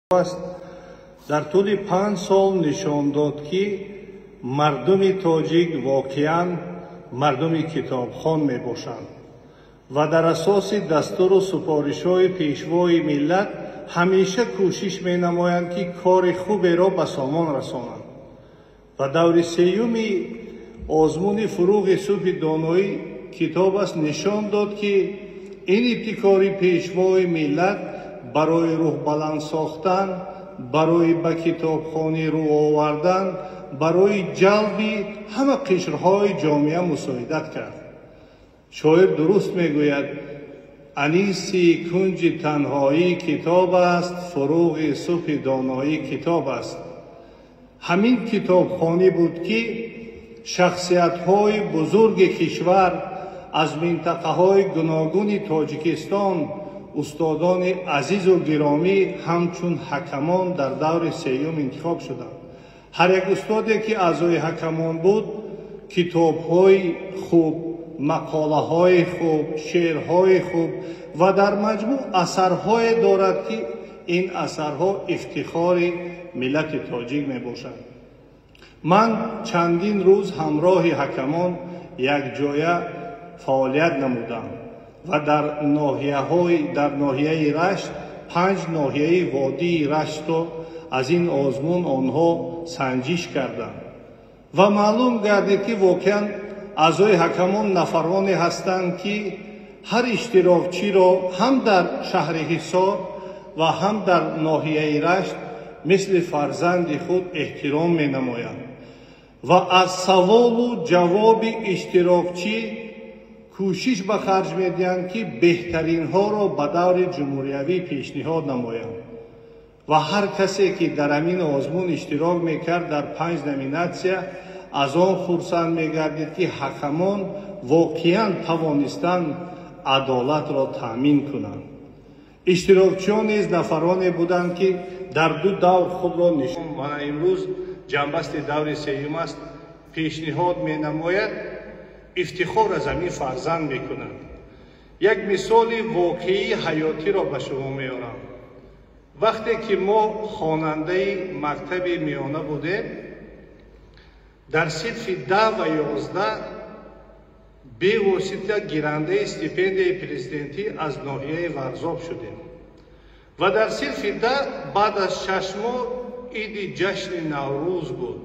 Аст дар тӯли 5 сол нишон дод, ки мардуми тоҷик воқеан мардуми китобхон мебошанд ва дар асоси дастуру супоришҳои Пешвои миллат ҳамеша кӯшиш менамоянд, ки кори хуберо ба сомон расонанд. Ва даври сеюми озмуни «Фурӯғи субҳи доноӣ китоб аст» нишон дод, ки ин ибтикори Пешвои миллат барои рӯҳбаланд сохтан, барои ба китобхонӣ рӯ овардан, барои ҷалби ҳама қишрҳои ҷомеа мусоидат кард. Шоир дуруст мегӯяд: «Аниси кунҷи танҳоӣ китоб аст, фурӯғи субҳи доноӣ китоб аст». Ҳамин китобхонӣ буд, ки шахсиятҳои бузурги кишвар аз минтақаҳои гуногуни Тоҷикистон, устодони азизу гиромӣ ҳамчун ҳакамон дар даври сеюм интихоб шуданд. Ҳар як устоде, ки аъзои ҳакамон буд, китобҳои хуб, мақолаҳои хуб, шеърҳои хуб ва дар маҷмӯъ асарҳое дорад, ки ин асарҳо ифтихори миллати тоҷик мебошанд. Ман чандин рӯз ҳамроҳи ҳакамон якҷоя фаъолият намудам ва дар ноҳияҳои, дар ноҳияи Рашт, панҷ ноҳияи водии Раштро аз ин озмун онҳо санҷиш карданд ва маълум гардид, ки воқеан аъзои ҳакамон нафароне ҳастанд, ки ҳар иштирокчиро ҳам дар шаҳри Ҳисор ва ҳам дар ноҳияи Рашт мисли фарзанди худ эҳтиром менамоянд ва аз саволу ҷавоби иштирокчӣ кӯшиш ба харҷ медиҳанд, ки беҳтаринҳоро ба даври ҷумҳуриявӣ пешниҳод намоянд. Ва ҳар касе, ки дар ҳамин озмун иштирок мекард дар панҷ номинатсия, аз он хурсанд мегардид, ки ҳакамон воқеан тавонистанд адолатро таъмин кунанд. Иштирокчиён низ нафароне буданд, ки дар ду давр худро нишон. Мана имрӯз ҷамъбасти даври сеюм аст, пешниҳод менамояд, ифтихор аз ҳамин фарзанд мекунад. Як мисоли воқеии ҳаётиро ба шумо меорам. Вақте ки мо хонандаи мактаби миёна будем, дар синфи 10 ва 11 бевосита гирандаи стипендияи президентӣ аз ноҳияи Варзоб шудем. Ва дар синфи 10 баъд аз 6 моҳ иди ҷашни Наврӯз буд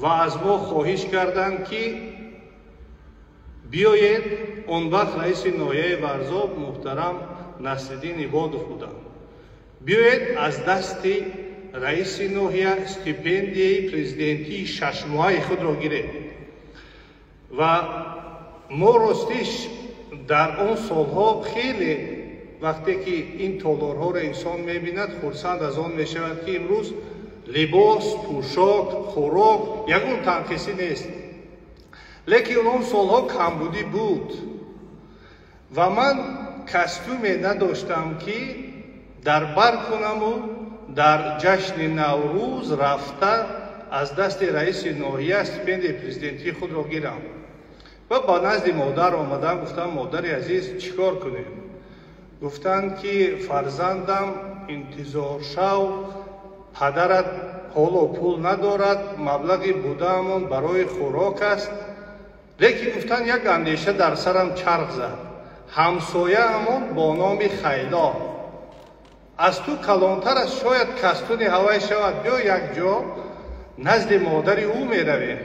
ва аз мо хоҳиш карданд, ки биёед. Он вақт раиси ноҳияи Варзоб муҳтарам Насриддин Ибодов буданд. Биёед, аз дасти раиси ноҳия стипендияи президентии шашмоҳаи худро гиред. Ва мо ростиш дар он солҳо хеле, вақте ки ин толорҳоро инсон мебинад, хурсанд аз он мешавад, ки имрӯз либос, пӯшок, хӯрок, ягон танқисӣ нест, лекин он солҳо камбудӣ буд ва ман костюме надоштам, ки дар бар кунаму дар ҷашни Наврӯз рафта аз дасти раиси ноҳия стипендияи президентии худро гирам. Ва ба назди модар омадам, гуфтам: «Модари азиз, чӣ кор кунем?» Гуфтанд, ки фарзандам, интизор шав, падарат ҳоло пул надорад, маблағи будаамон барои хӯрок аст. Лекин гуфтанд, як андеша дар сарам чарх зад: ҳамсояамон бо номи Хайло аз ту калонтар аст, шояд кастуни ҳавай шавад. Биё, якҷо назди модари ӯ меравем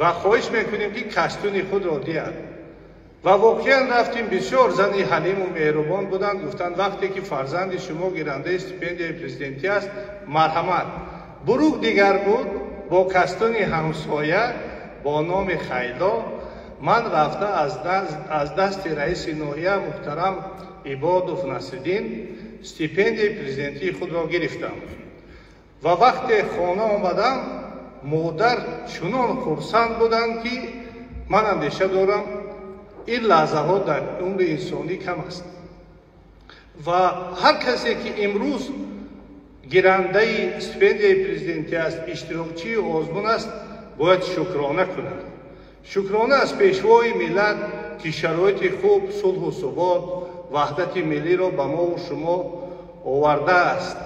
ва хоҳиш мекунем, ки кастуни худро диҳад. Ва воқеан рафтем. Бисёр зани ҳалиму меҳрубон буданд. Гуфтанд: «Вақте ки фарзанди шумо гирандаи стипендияи президентӣ аст, марҳамат». Бурук дигар буд, бо кастуни ҳамсоя бо номи Хайло ман рафта аз дасти раиси ноҳия муҳтарам Ибодов Насриддин стипендияи президентии худро гирифтам. Ва вақте хона омадам, модар чунон хурсанд буданд, ки ман андеша дорам, ин лаҳзаҳо дар умри инсонӣ кам аст. Ва ҳар касе, ки имрӯз гирандаи стипендияи президентӣ аст, иштирокчии озмун аст, бояд шукрона кунад, шукрона аз Пешвои миллат, ки шароити хуб, сулҳу субот, ваҳдати миллиро ба мову шумо овардааст.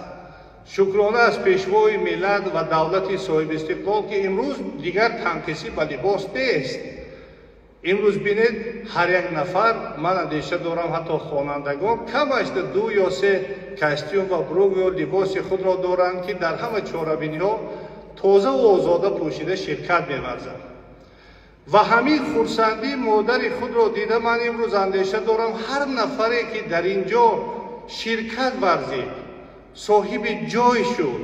Шукрона аз пешвои миллат ва давлати соҳибистиқлол, ки имрӯз дигар танқисӣ ба либос нест. Имрӯз бинед, ҳар як нафар, ман андеша дорам, ҳатто хонандагон камаш 2 ё 3 костюм ва брук ё либоси худро доранд, ки дар ҳама чорабиниҳо тоза ва озода пӯшида ширкат меварзанд. Ва ҳамин хурсандии модари худро дида ман имрӯз андеша дорам, ҳар нафаре ки дар ин ҷо ширкат варзид, соҳиби ҷой шуд,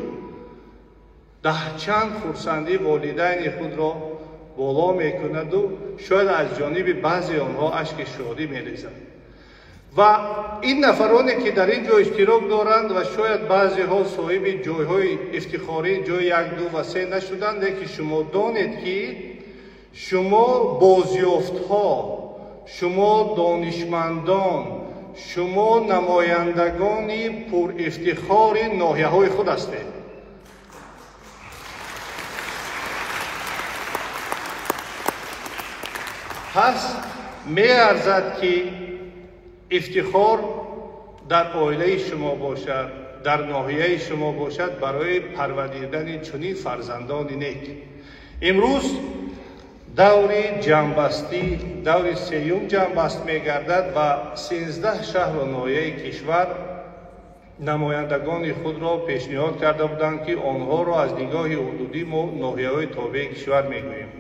даҳчанд хурсандии волидайни худро боло мекунаду шояд аз ҷониби баъзе онҳо ашки шодӣ мерезад. Ва ин нафароне ки дар ин ҷо иштирок доранд ва шояд баъзеҳо соҳиби ҷойҳои ифтихорӣ ҷои 1, 2 ва 3 нашуданд, лекин шумо донед ки шумо бозёфтҳо, шумо донишмандон, шумо намояндагони пурифтихори ноҳияҳои худ ҳастед. Пас меарзад ки ифтихор дар оилаи шумо бошад, дар ноҳияи шумо бошад барои парвардидани чунин фарзандони нек. Имрӯз даври ҷамъбастӣ, даври сеюм ҷамъбаст мегардад ва 13 шаҳру ноҳияи кишвар намояндагони худро пешниҳод карда буданд, ки онҳоро аз нигоҳи ҳудудӣ мо ноҳияҳои тобеи кишвар мегӯем.